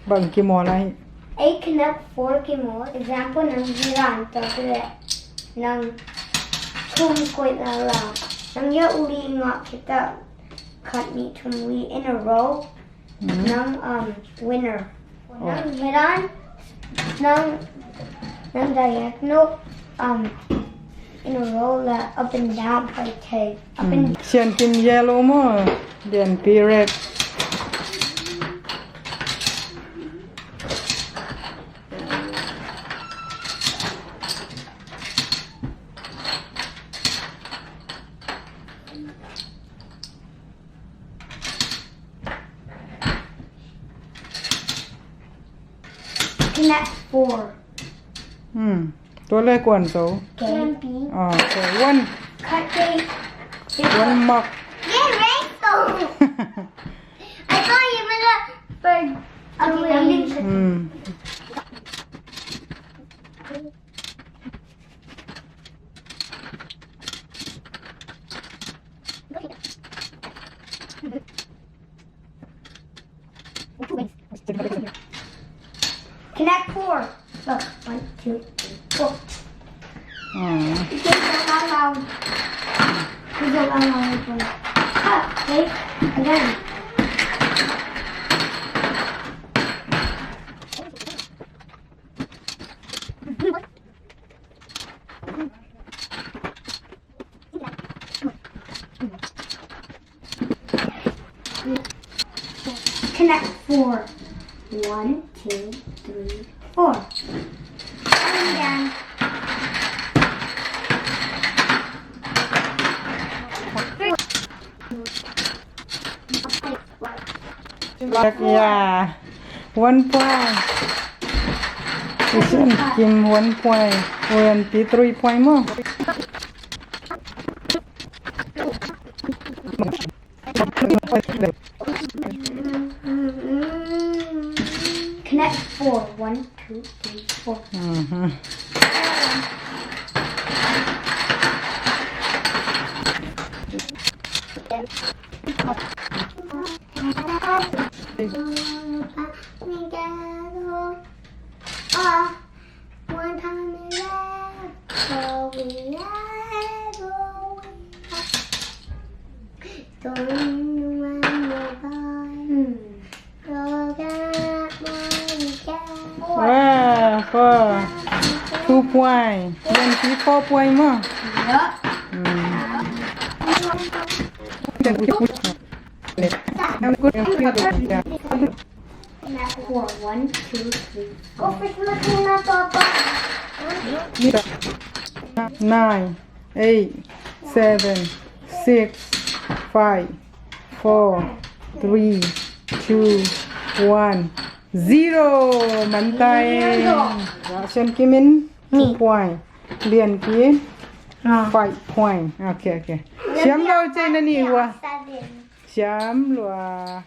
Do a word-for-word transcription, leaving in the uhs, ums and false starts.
Bang kimawl ahi. Ei, connect four kimawl. Example, nang hi dan tawh leh nang thum koih na la. Nang ya uli ngah khita khat nih thum li in a row. Hmm. Nang, um, winner. Oh. Nang hi dan, nang, nang diagonal, um, in a row la up and down pai thei. Up and down. Sian Kim yellow maw? Lianpi red. Connect four. Hmm. Tua le kuan zo. Game. Ah, okay. One. Cut tape. One mark. Yeah, right. I thought you meant for okay, doing. Hmm. Connect four. Look, one, two, three, four. Hmm. It's a long, long. It's a long, long one. Ah, wait, again. Connect four. One, two, three, four. And then Lak ya. One point. Sian Kim one point. Lianpi three point maw? Connect four. One, two, three, four. Mhm. Wow, four. Two point. Lianpi four point maw? Yeah. Hmm. Four. One, two, three, four. Nine, eight, seven, six, five, four, three, two, one, zero. Man ta e. Zero. Sian Kim in two point. Lianpi in five point. Okay, okay. Siam lua ci na ni ua. Seven. Siam lua.